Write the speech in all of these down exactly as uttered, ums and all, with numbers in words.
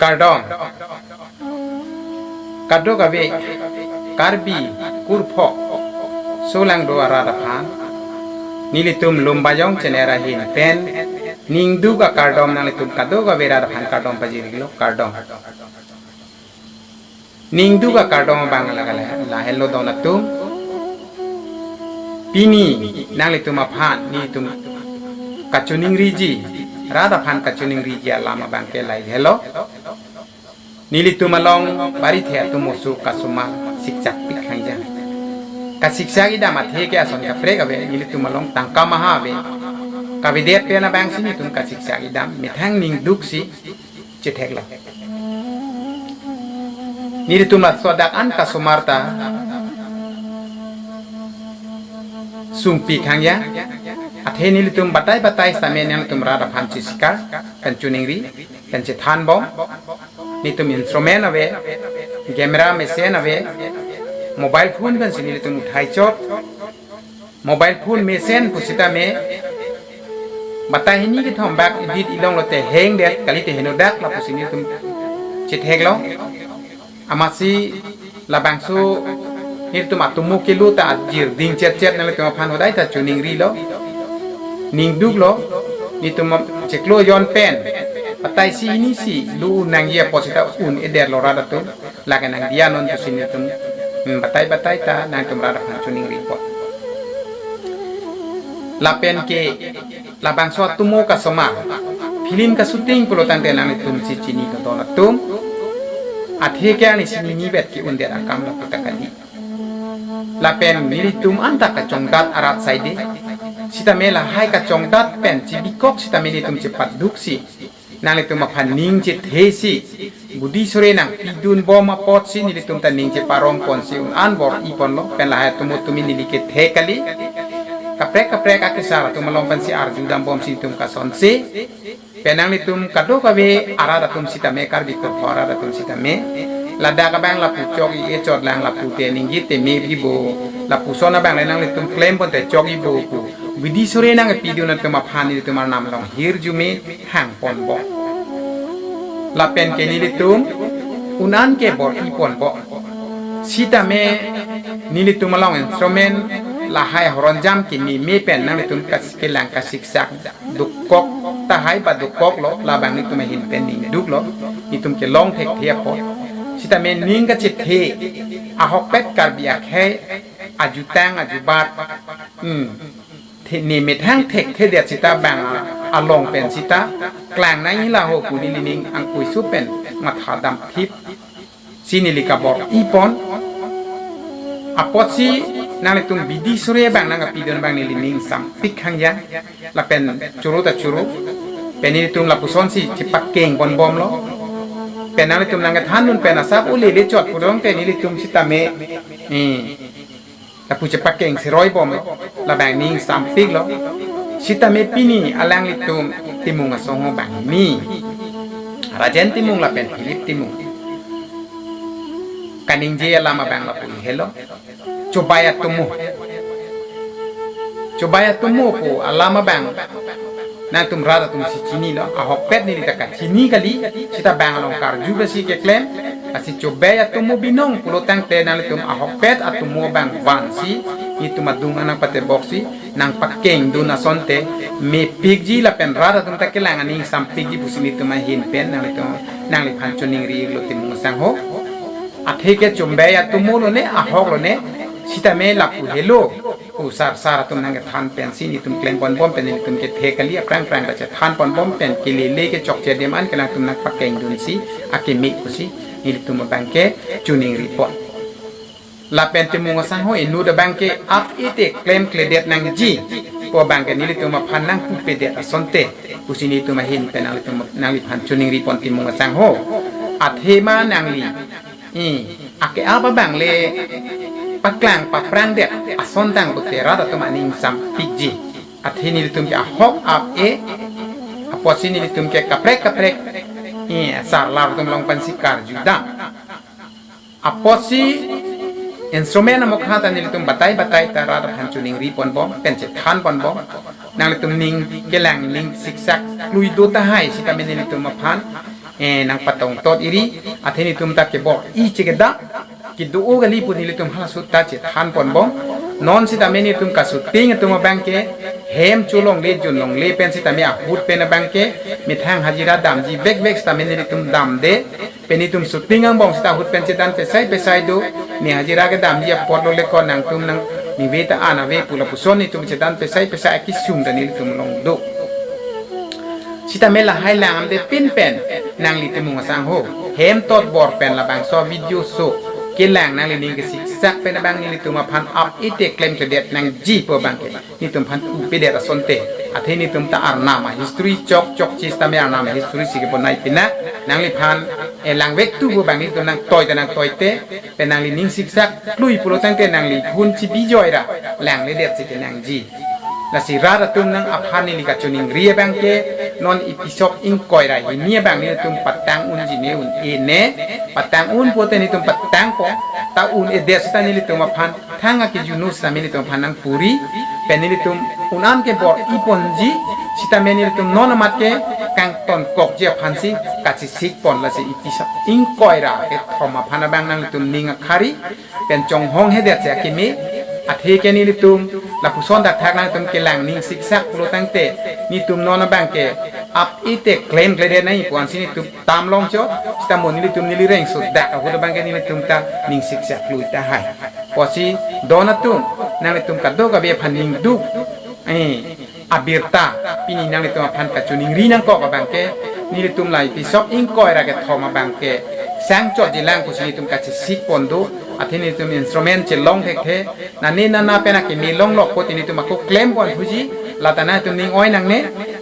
Kardom. Kadokave Karbi kurphok solangdo arat aphan nelitum Lumbajong channel ahin pen ningduk akardom nanglitum kadokave rat aphan kardom pajirlo, kardom. Ningduk akardom abang la, la, lahelo don atum. Pini nanglitum aphan nelitum kachiningriji, rat aphan kachiningriji alam abang ke lahelo. Nelitum along barithe atum oso kasomar siksak pik khangja. Kasiksak idam athe ke ason kaprek ave, nelitum along tangka maha ave. Kavedet pen abangsi nelitum kasiksak idam, methang ningduk si chetheklo. Nelitum laso adak an kasomar ta sungpi khangja. Athe nelitum batai batai sitame nangtum rat aphan chisikar, pen chiningri, pen chethanbom. Nelitum instrument ave, camera mesen ave, mobile phone pensi nelitum uthai chot. Mobile phone mesen pusitame batai hini kethom bak edit ilong lote hangdet, kalite henodak lapusi nelitum chetheklo. Amatsi labangso nelitum atomo kelo ta ajir ding chet chet nanglitum aphan hodai ta chiningrilo. Ningduklo, nelitum chiklo jon pen batai si hini si lu nangji apot sita un-edetlo rat atum. Lake nangdiya non pusi nelitum, hmm, batai batai ta nangtum rat aphan chiningripon. Lapen ke labangso atomo kasomar, film kashooting pulotangte nanglitum si chini kado latum. Athe ke ani si nini bet ke-undet akam lapu ta kali. Lapen nelitum anta kachongdat arat saide. Sitame lahai kachongdat pen chibikok sitame nelitum chepaduk si nanglitum aphan ning chethe si, budi sore nangpidunbom apotsi nelitum ta ning cheparongpon si un-an bor-iponlo, pen lahai atomo tumi neli kethe kali. Kaprek kaprek akesar atum along pensi arjudambom si nelitum kasonse. Pen nanglitum kadokave arat atum sitame, Karbi kurphok arat atum sitame, ladak abang lapu chok-i-e chotlang, lapute ningje te me bibo, lapuson abang le nanglitum klemponte chok-ibo pu bidi sore nangpidun atum aphan nelitum arnam along hirjume hangponbom. Lapen ke nelitum un-an ke bor-iponbom. Sitame nelitum along instrument lahai horonjam keme me pen nanglitum kas-, kelang kasiksak dokok tahai ba dokoklo, labang nelitum ahin pen ningduklo, nelitum kelong thekthe apot. Sitame ning kachethe ahokpet Karbi akhei ajutang ajubat, hmm, the, ne methang thekthedet sita bang along pen sita klang nangji laho pu nelining angkuiso pen mathadamthip si neli kabor-ipon. Apotsi nanglitum bidi sore bang nangkapidun abang nelining sampik khangja. Lapen choro ta choro. Pen nelitum lapusonsi chepakengponbomlo. Pen nanglitum nangkethandun pen asap ulele chot pudong te nelitum sitame, eh, lapu chepakeng seroibomlo, labang ning sampiklo. Sitame pini alanglitum Timung asong ho banghini, Rajen Timung lapen Philip Timung kaningje alam abang lapu helo, Chobai atomo. Chobai atomo pu alam abang nangtum rat atum si chinilo, ahokpet neli ta kachini kali, sita bang along karju besi keklem, lasi Chobai atomo binong pulotangte nanglitum ahokpet atomo abang vansi, nelitum adung anang patebok si nangpakengdun asonte mepikji lapen rat atum ta kelang aning sampikji pusi nelitum ahin pen nanglitum, nangliphan chiningrilo Timung asong ho. Athe ke Chobai atomo lone, ahok lone, sitame lapu helo. Pu sar sar atum nangkethan pensi nelitum klemponbom pen nelitum kethe kali, aphrang phrang ta chethanponbom pen kelele kechokche adim an ke nangtum nangpakengdunsi akeme pusi nelitum abang ke chiningripon. Lapen Timung asong ho inut abang ke ap-e te klemkledet nangji pu abang ke nelitum aphan nangpupedet asonte pusi nelitum ahin pen nanglitum, nangliphan chiningripon Timung asong ho. Athema nangli, i, ake-ap abang le paklang paphrangdet ason tang pute rat atum aning sampikji. Athe nelitum ke ahok ap-e, apotsi nelitum ke kaprek kaprek, i, sarlar atum along pensi karjudam. Apotsi instrument amokha ta nelitum batai batai ta rat aphan chiningriponbom, pen chethanponbom. Nanglitum ning kelang ning siksak klui do tahai sitame nelitum aphan eh, nangpatong tot iri, athe nelitum ta kebor-i chekedam kedo kali pu nelitum hala sutta chethan ponbom. Non sitame nelitum kasuting atum abang ke hem cholongle junlongle pen sitame ahut pen abang ke methang hajira damji vekvek sitame nelitum damde. Pen nelitum suting angbong sita ahut pen chedan pesai pesai do. Ne hajira kedamji apotlo le ko nangtum nang nive ta an ave pu lapuson nelitum chedan pesai pesai akisung ta nelitum along do. Sitame lahai langdamde pin pen nangli Timung asangho hem tot bor pen labangso video so kelang nangli ning kesiksak pen abang nelitum aphan ap ite klemkledet nangji pu abang ke nelitum aphan upedet asonte. Athe nelitum ta arnam a-history chokchokche sitame arnam a-history si kebonai pina nangliphan, eh, langvek tu pu abang nelitum nangtoi ta nangtoite. Pen nangli ning siksak klui pulo tangte nangli phone chibijoi ra langledet si kenangji. Lasi rat atum nang aphan neli kachiningri abang ke non episode ingkoi ra hini abang nelitum patang unji ne un-e ne, patang un pote nelitum patangpo, ta un-edet sita nelitum aphan thang akejunu sitame nelitum aphan nangpuri. Pen nelitum un-an kebor-i ponji sitame nelitum non amat ke kangtonkokji aphansi kachesik pon. Lasi episode ingkoi ra kethom aphan abang nanglitum ning akhari pen chonghong hedet si akimi. Athe ke nelitum lapuson dakthak nangtum kelang ning siksak pulo tangte nelitum non abang ke ap ite klemkledet nangji pu ansi nelitum tamlong chot. Sitame nelitum neli rengso dak ahut abang ke nelitum ta ning siksak klui tahai. Pusi don atum, nanglitum kadokave aphan ningduk, eh, abirta pini nanglitum aphan kachiningri nangkok abang ke nelitum la episode ingkoi ra kethom abang ke sangchotji lang pusi nelitum kachesik pon do. Athe nelitum instrument chelong thekthe, nane nana pen akimi longlok pote nelitum ako klem pon thuji. Lata nangtum ning oi nangne.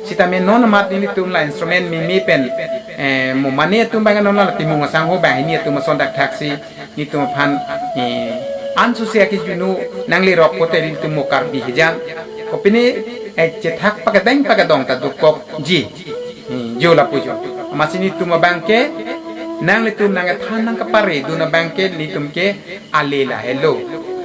Sitame non amat nelitum la instrument mimi pen, eh, mo mane atum abang non la Timung asangho banghini atum ason dakthaksi nelitum aphan, eh, ansusia kejunu nanglerok pote nelitum mo Karbi hijan kopine, eh, chethak pakedeng pakedong ta dokokji. Hmm, jo lapu jo. Amatsi nelitum abang ke nanglitum nangkethan nangkapare dun abang ke nelitum ke ale lahelo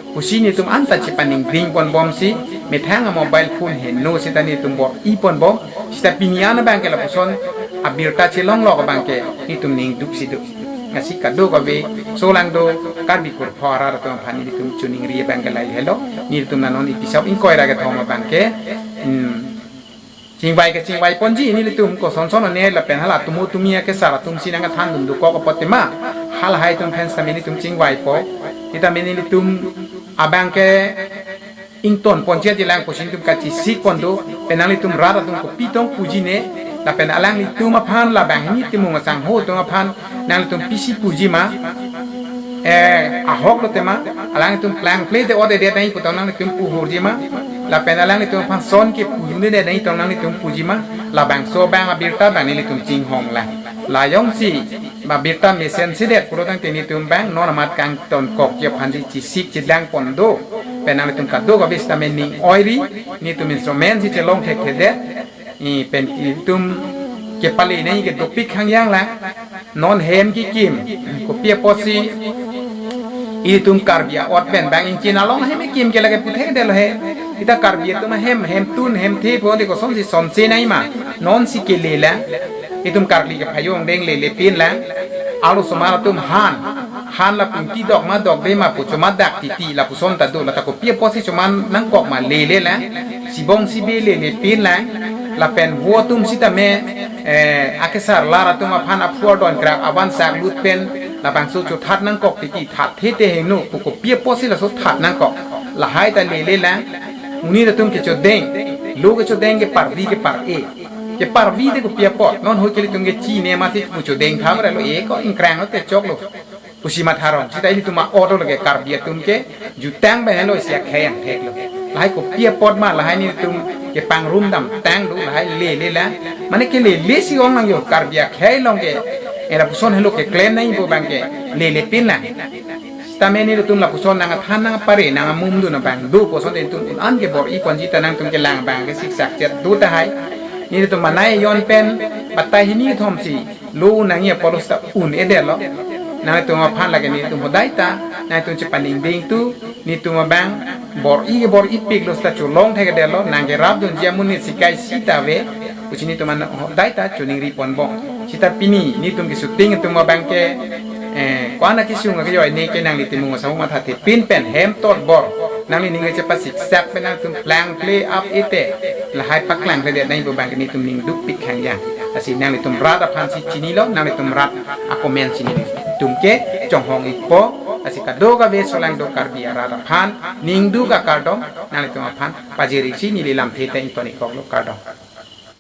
pusi nelitum anta chepaningding ponbomsi methang a-mobile phone heno sita nelitum bor-i ponbom. Sita pini an abang ke lapuson abirta chelonglok abang ke nelitum ningduk si do. Lasi kadokave solangdo Karbi kurpho arat atum aphan nelitum chiningri abang ke lahelo. Nelitum la non episode ingkoi ra kethom abang ke, hmm, chingvai kachingvai ponji nelitum kosonson ne lapen hala tumu tumi akesar atumsi nangkethan dun dokok apot tema halahai atum pen sitame nelitum chingvaipo. Sitame nelitum abang ke ington ponji lang pusi nelitum kachesik pon do. Pen nanglitum rat atum kopi tong puji ne, lapen alanglitum aphan la banghini Timung asangho atum aphan nanglitum pisi puji ma, eh, ahoklo tema, alangtum plangple de ode de nai putang nanglitum puhurji ma, lapen alanglitum aphan son kepu de de nai tong nanglitum puji ma, labangso abang abirta abang nelitum chinghong lang. La jongsi abirta mesensedet pulo tangte nelitum abang non amat kangtonkokji aphansi chesik chedang pon do. Pen nanglitum kadokave sitame ning oiri, nelitum instrument si chelong thekthedet. I pen nelitum kepale nai kedopik hangyang lang. Non hem kekim, kopi apotsi itum Karbi a-ot pen bang ingchin along hem kekim ke lake puthekdetlo he. Ita Karbi atum ahem, hemtun hemthe pho de kosonsi sonse nai ma, nonsi kele lang. Itum karkli kephayong deng lele pin lang. Arlosomar atum han, han la pungti dok ma dokde ma pu chomat dak titi lapuson ta do, lata kopi apotsi choman nangkok ma lele lang. Sibong sibe lele pin lang. Lapen vo atum sitame, eh, akesar lar atum aphan aphu adon krak avan sak lut pen labangso chothat nangkok titi, thatthe te heno pu kopi apotsi laso that nangkok. Lahai ta lele lang. Monit atum kechodeng, lo kechodeng, keparvi kepar-e. Keparvi te kopi apot, non hoi ke ilitum kechine mati pu chodeng tha relo, e ko ingkrang lo te choklo pusi matharong. Sita ilitum a-ot lo ke Karbi atum ke jutang ba helo isi akhei angthek lo. Lahai kopi apot ma, lahai nelitum kepangrum damtang do, lahai lele lang. Mane ke lele si ong nang jo, Karbi akhei along ke, eh, lapuson helo keklem nangpo abang ke lele pin lang. Sitame nelitum lapuson nangkethan nangkepare nangamum dun abang do puson nelitum un-an kebor-i ponji ta nangtum kelang abang ke siksak chet do tahai. Nelitum manai jon pen batai hini thomsi lo nangji apotlo sita un-edetlo. Nanglitum aphan lake nelitum hodai ta nangtum chepaningding tu, nelitum abang bor-i kebor-ipiklo sita cholong thekdetlo, nangkerap dunji amonit sikai sita ave pusi nelitum an hodai ta chiningri ponbom. Sita pini nelitum kisuting atum abang ke, eh, ko-an akesung akejoi ne ke nanglitum mung asau matha thepin pen hem tot bor nangli ning chepasiksak pen nangtum plangple up ite, lahai paklangkledet nangji pu abang ke nelitum ning dukpik khangjang. Lasi nanglitum rat aphan si chinilo, nanglitum rat a-comment si nelitum ke chonghong ikpo. Lasi kadokave solangdo Karbi arat aphan ning duk akardom nanglitum aphan pajirisi neli lamthe ta ington-ik koklo, kardom.